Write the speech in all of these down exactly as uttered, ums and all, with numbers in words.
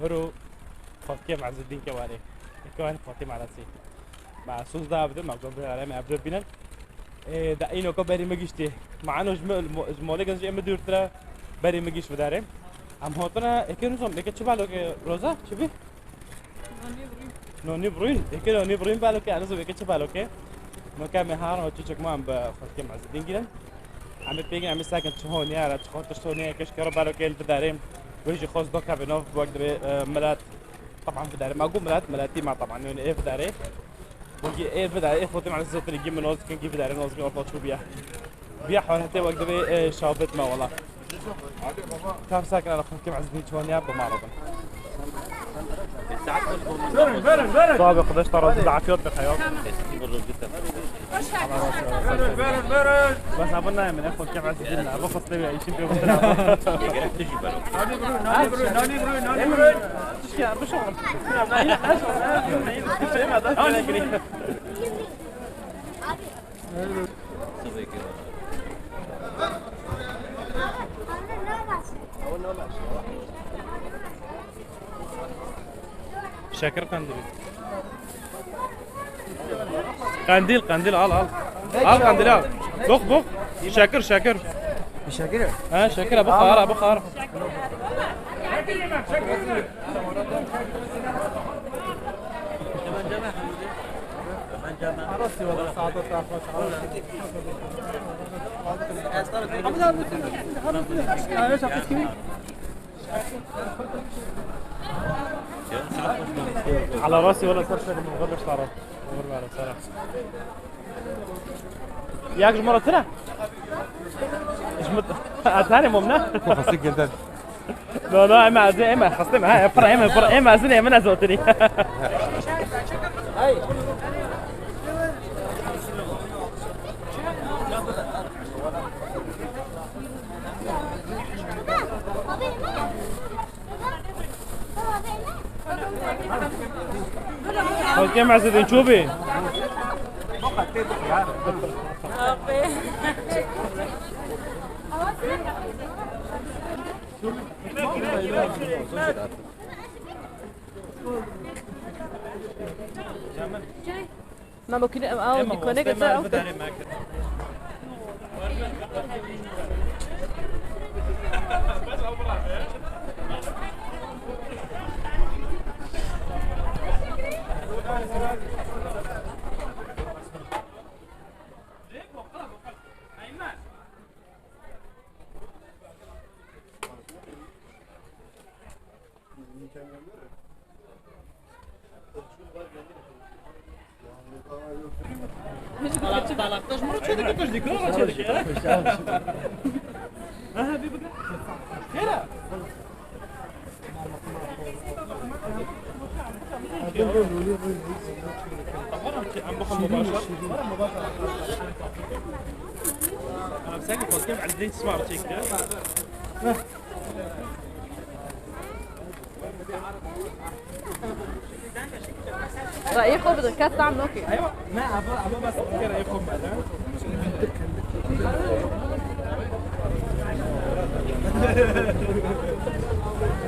Hiro Fatih Mezidin ke ware. Ke ware Fatih Mezidin. Ma sus da abdin, ma gol da me abdin binen. E, da ino ko beri me gişti. Ma ano jme-, mo-, jmole gazje me dürtra beri me giş vidare. Am hotna, eke nuzom, eke çi balo ke Roza, çi bi? Noni bruyun. Eke noni bruyun balo ke, ano zom eke çi balo ke. Mo ke me har ho çi çek mo am be Fatih Mezidin giren. Em ê pêgin, em ê sekin çi honiya re, çi xwe tişt honiya, keşke re baro kêl bidarê. Wê jî xwe zdo keve nov, wek divê, e, milet. Taban bidarê, ma gu milet, miletî ma taban, yani ê bidarê. Wekî ê bidarê, ê xwe tim ez zotirî gî min noz dikin, gî bidarê noz dikin, orta çû biya. Biya hal hete wek divê, e, şabet me wala. Tam sakin, ala xwe kim ez bin çiwan ya, bi ma re bin. Verin, verin, verin. Sabe, Xwedê ji te razî, bi afiyet be, xeyal. Verin, verin, verin. Bes abin nayê min, xwe kim ez bin, abi xwestê wî, îşin pê bitir. Gerek tu jî bero. Nanî birû, nanî birû, nanî birû, nanî birû. Tişkî, bişo. Nanî birû. Şekir qandîlî. Qandîl, qandîl al, al. Al qandîl al. Bok, bok. Şekir, şekir. Şekir? Ha, şekir, bixar, bixar. على راسي ولا ترشق من غير اشترى. غير على سلام. Yak ji me re tune? Ji me, ez hene mom ne? Tu xasik gelden. No, no, ema ez, ema xastim, ha, pira, ema, pira, ema ez ne, ema ez otirî. Xelkê Mezidin çû bî? Ma makîne ew, ew dîkone girte ew. Rayê xwe bidin, kes tam nokê. Eywa, ne, ava, ava bas bir kere ev xwe bide.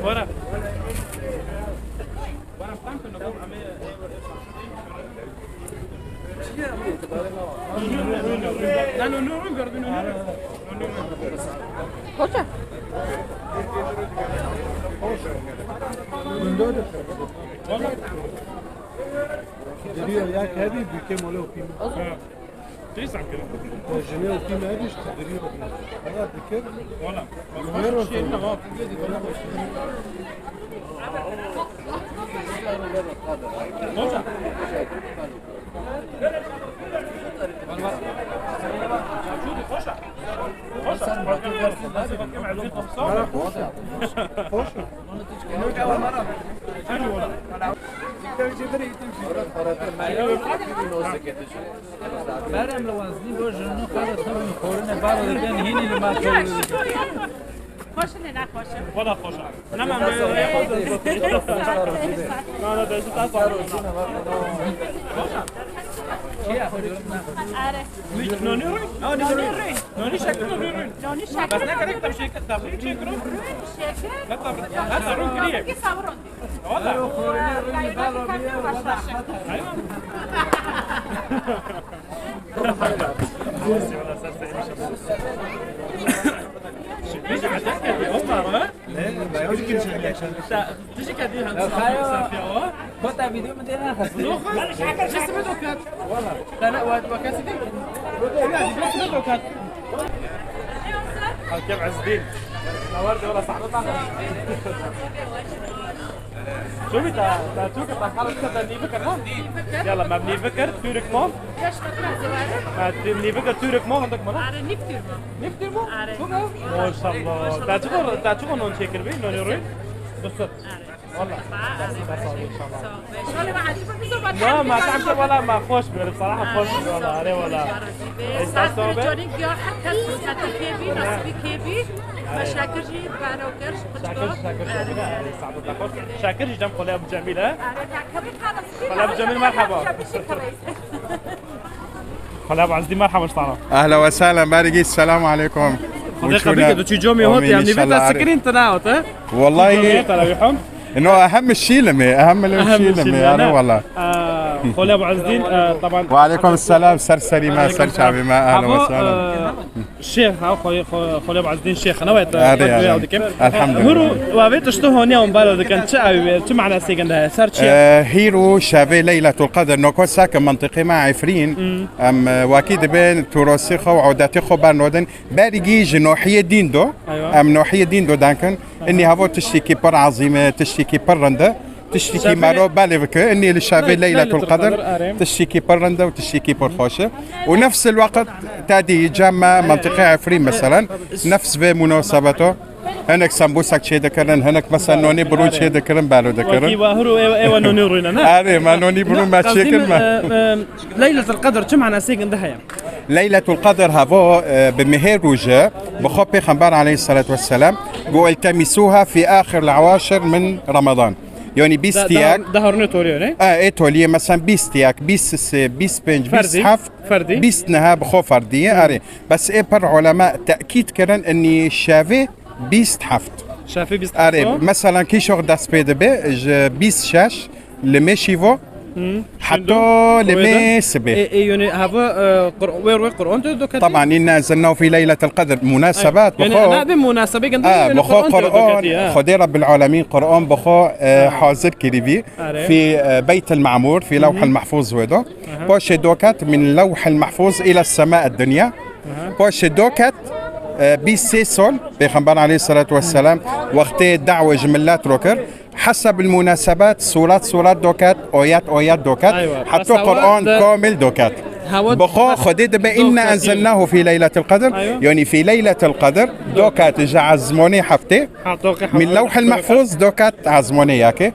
Wara. Wara, tam kino, tam ame. Hoşça. Diriyo ya kedi dike mole opim. Teyzem kedi. Jine opim abi işte diriyo. Valla dike. Valla. Bak, şey ne var? Hoşça. Merem li waznî bo jin xwe xorine baro dikin hînî li ma. Xweş in, ne xweş in. Wala xweş e. Nema me. Na, na, dejî ta xweş. Are. Nonî rûn? Ha, nonî rûn. Nonî şekil rûn. Nonî şekil. Bes ne gerek tam şekil, tam rûn çek rûn. Rûn şekil. Ne tam, ne tam rûn kiriye. Ki sabron. Valla. Gayret bir başla. Neyse, acayip geldi. Olma ama. Ne? Ben o gün şey yaşadım. Tişik hadi hangi safiye o? Kota video mu diye ne? Yok, ben şaka sesimi dokat. Valla. Sen o vakası değil. Ya, sesimi dokat. Hakem Azdin. Nawar de valla sahne. Şöyle ta, ta çok ta kalıp ta ne bakar ha? Yalla, ben ne bakar? Türk mü? Kaç bakar? Ma tu ne bakar, Türk mü? Handak mı? Are, niftir mi? Niftir mi? Are. Çok ha? Maşallah. Ta çok, ta çok non çekir be, non yorun. Dostum. Valla. Sağ ol, inşallah. Na, ma tam ki valla ma hoş böyle, bsaraha hoş valla, are valla. Saat bir çonik ya, herkes huzmeti kebi, nasibî kebi. Ma şakir jî bano kir, şakir, şakir, şakir. Şakir jî cem Xolê Ebu Cemîl, he? Xolê Ebu Cemîl, merhaba. Xolê Ebu Ezdî, merhaba sana. Ehla ve sehlen, berî gî, selamu aleykum. Xwedê qebûl ke, tu çi comê hot, em nîvê te screen te nehot, he? Wallahî. Ino ehem şîlim e, ehem şîlim e, are wala. Xolê Ebu Ezdîn, e, taban. Ve aleykum selam, ser serî me, ser çavê me, ehla ve sehlen. Şêx, ha, Xolê, Xolê Ebu Ezdîn Şêx, ne wayet, are, are. Elhamdülillah. Huru, wa vê tiştê honiya hûn balo dikin, çi ew, çi manasê ginde heye, ser çi? E, hîro şevê Leyletul Qedr, noko seke mentiqê me Efrîn, em, e, wakî dibên turosî xwe û odetê xwe bernodin, berî gî ji nohiyê dîn do, em nohiyê dîn do denkin, inî havo tiştîkî pir ezîm e, tiştîkî pir rind e. Tiştîkî mero belê bike. Inî li şevê Leyletul Qedr tiştîkî pir rind e û tiştîkî pir xweş e. Û nefs el weqt te dî cem me mentiqê Efrîn meselen nefs vê munasebeto. Hinek sembûsek çê dikirin, hinek mesela nonî birûn çê dikirin, belo dikirin. Wekî wahir û ewa, ewa nonî rûne, ne? Erê, me nonî birûn me çê kir me. Leyletul Qedr çi manasê ginde heye? Leyletul Qedr hevo, e, bi mihê rûje, bi xwe Pêxember aleyhisselatu vesselam got, "التمسوها في آخر العواشر من رمضان." Yanî bîst yak. Da, da, da harune tolîye ne? E, ê tolîye, mesela bîst yak, bîst sê, bîst pênc, bîst heft, bîst niha bi xwe ferdî ye, erê. Bes ê pir ulema tekîd kirin, inî şevê bîst heft. Şevê bîst heft. Erê, mesela kîşox dest pê dibe, ji bîst şeş, li mê şîvo, heta li mê sibê. Ê, ê, yonê hava, e, Qur-, wê rûê Qur'an tu doketî? Taban, inna enzelnahu fî leyletil qedr, munasebat, yani, bixwe. Ne, ne, bir munasebe gende, e, yani, bixwe Qur'an tu Qur'an, doketî, ha. Xwedê Rabbil Alemin Qur'an bixwe, e, hazir kirî vî, fî, e, Beytil Mamur, fî Lewhil Mahfuz wê do. Paşê doket min Lewhil Mahfuz ila sema dunya. Paşê doket, e, bîst sê sol, Pêxember aleyhissalatu vesselam wextê dawê ji millet ro kir. Heseb el munasebat, surat surat doket, oyet oyet doket, heta Qur'an kamil doket. Bi xwe Xwedê dibe, inna enzelnahu fî leyletil qedr, yanî fî leyletil qedr doket ji ezmonê heftê, min Lewhil Mahfuz doket ezmonê yekê.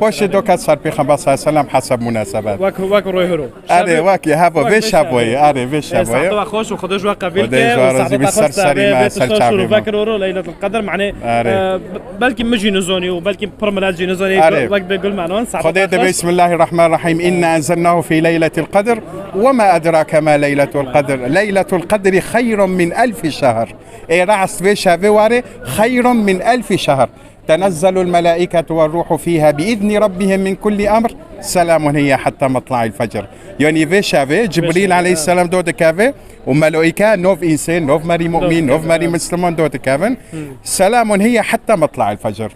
Paşê doket ser Pêxember sallallahu aleyhi ve sellem heseb munasebat. Wek, wek rûê hiro. Erê, wekî heva vê şevoyê, erê, vê şevoyê. Saeta xweş û Xwedê ji we qebîl ke û saeta xweş ser serî me, ser çavê me. Vekir û ro Leyletul Qedr, manê, e, belkî min jî nizonî û belkî pir milet jî nizonî, wek bi gul menon. Xwedê dibe, Bismillahirrahmanirrahîm, inna enzelnahu fî leyletil qedr, we ma edrake ma leyletul qedr, leyletul qedri xeyrun min elfi şehr. Ê rast vê şevê warê, xeyrun min elfi şehr. تنزل الملائكة والروح فيها بإذن ربهم من كل أمر، سلام هي حتى مطلع الفجر. Yanî vê şevê Cibrîl aleyhisselam do dikeve û melaîke nov însê, nov merî mumîn, nov merî misliman do dikevin. Selamun hiye hetta matla el fecr.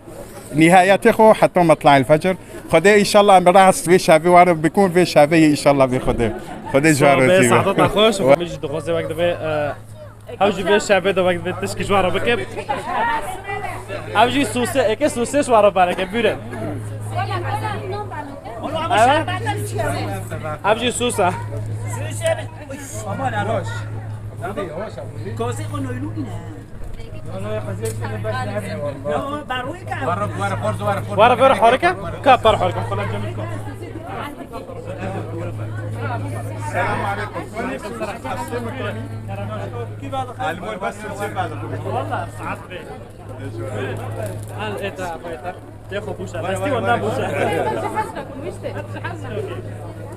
Nihayetê xwe hetta matla el fecr. Xwedê înşallah em rast vê şevê ware bikun, vê şevê yê înşallah vê Xwedê. Xwedê ji we razî be. Saeta xweş û min jî dixwaze wek divê, e, Ew jî vê şevê de wek vê tişkî ji we re bike. Ew jî sûse, eke sûse ji we re bareke, bûre. Evet. Ew jî sûse. Were, were harike? Ka par harike. السلام عليكم. السلام عليكم. المول بس نسيب هذا. والله ساعات بيه. هل إنت بيتك؟ تاخذ بوسة. بس تي ولا بوسة؟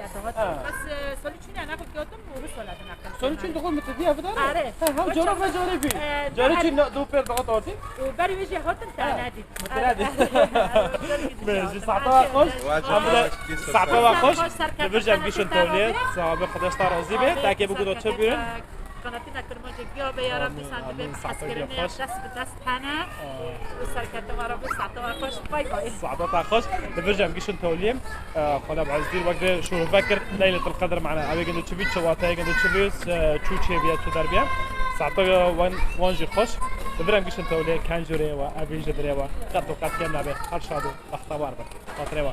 diye dağıtın. Ha. Bes, e, salî çûne ne kul kiyatım, o bu sola dina kul. Salî çûn dixwe mitidiye bidar. Are. Ha, ha, cara ve cara bi. E, cara çûn do per dağıt artık. O beri ve jî hatin te nedî. Mitidiye. Mezi saata xweş. Saata xweş. Li vir cem gişin tevlî. Sabe Xwedê ji te razî be. Takê bigû do çi bîrin. Qanatîna Kirmancê giya be ya Rabbî, sen dibê hezkirinê dest bi dest hene. Û serkeftin we Rabbî, saeta we xweş. Bay bay. Saeta te xweş. Li vir cem gişin tewliyê. Xwedê bi ezdîr wek de şûr vekir Leyletul Qedr mane. Ew ê gindi çi bî, çi wate gindi çi bî, çû çêbiye, çû derbiye. Saeta wan, wan jî xweş. Li vir em gişin tewliyê, kencûrê we, evîn ji dirê we. Qet û qet kêm nabe. Her şad û bextewar bin. Xatirê we.